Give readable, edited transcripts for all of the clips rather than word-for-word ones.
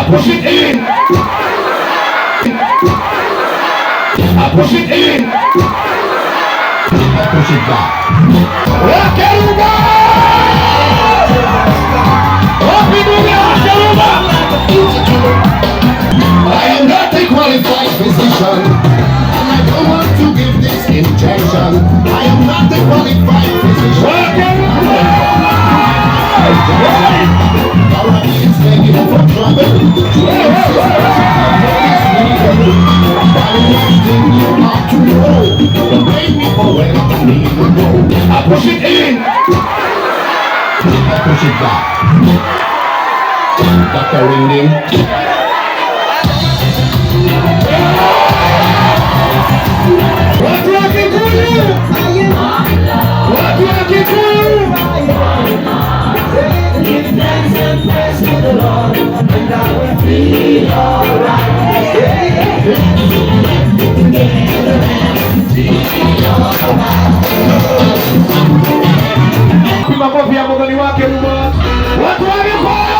Push it in. I push it in. I push it back. Wakeruba! Wapiduga Wakeruba! I am not a qualified physician, and I don't want to give this injection. I am not a qualified physician. Laura is begging for trouble. She insists that she is legal. One thing you ought to know, don't blame me for when I need to go. I push it in. I push it back. Dr. Ringding. Watu wa Kikuyu! Watu wa Kikuyu! Give thanks and praise to the Lord, and I will feel alright. Yeah. Together and feel alright. Makofi ya Muthoni wa Kerubo. Watu wa Gikuyu!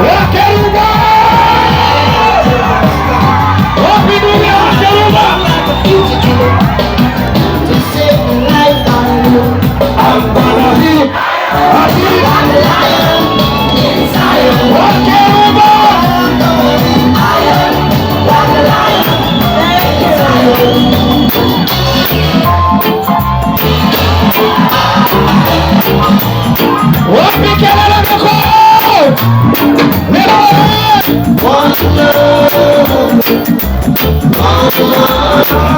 Wakeruba! Wapiduga Wakeruba! To save the life I know. I'm gonna be happy. I'm a lion in Zion. Wakeruba! I'm gonna be iron like a lion in Zion. Wapi kelele Gikuyu? One love, one love.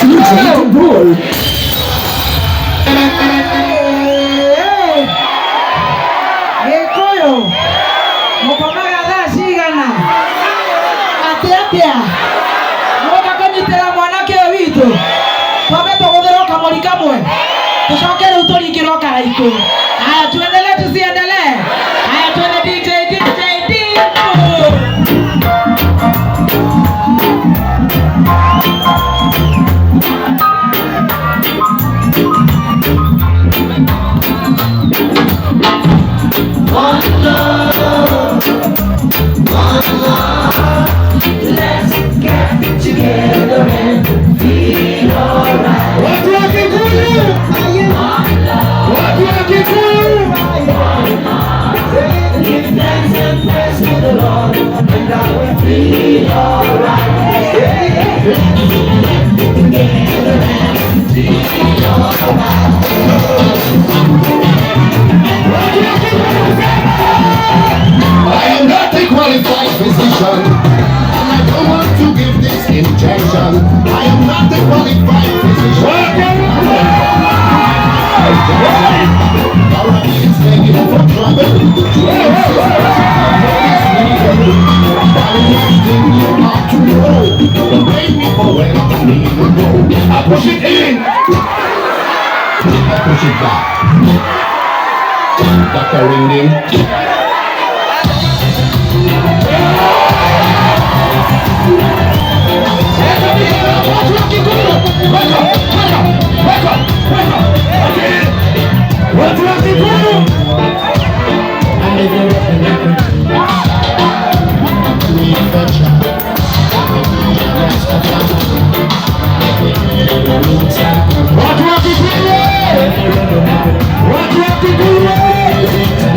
DJ Bull. Gĩkũyũ mũkomaga thaa cigana atĩ atĩa mũgoka kũnyitĩra mwanake ũyũ witũ twambe tũgũthĩrwo kamũri kamwe tũcoke rĩu tũringĩrwo karaikũ. Haya, tuendelee tusiendelee? Haya, tuende. DJ, DJ, DJ. One love, one love. Let's get together and feel alright. Watu wa Kikuyu! Watu wa Kikuyu! Give thanks and praise to the Lord, and I will feel alright. Yeah. Together and feel alright. Watu wa Kikuyu sema! I am not a qualified physician, and I don't want to give this injection. I am not a qualified physician. Laura is begging for trouble. She insists that she is legal. One thing you ought to know, don't blame me for when I need to go. I push it in. I push it back. Dr. Ringding. Watu wa Kikuyu! Wake up, wake up, wake up, wake up. Okay. Watu wa Kikuyu! I never record. Adventure. Watu wa Kikuyu! Watu wa Kikuyu!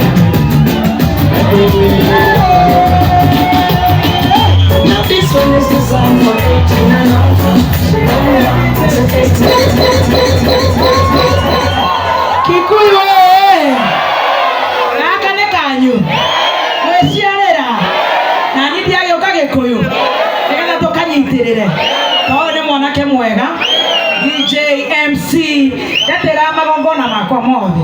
Now this one is designed for 18 and over. It's a 18. Kikuyu ĩ, gaka nĩ kanyu gwĩciarĩra na niĩ ndiagĩũka Gĩkũyũ nĩgetha tũkanyitĩrĩre tondũ nĩ mwanake mwega. DJ, MC, ndatĩra magongona makwa mothe.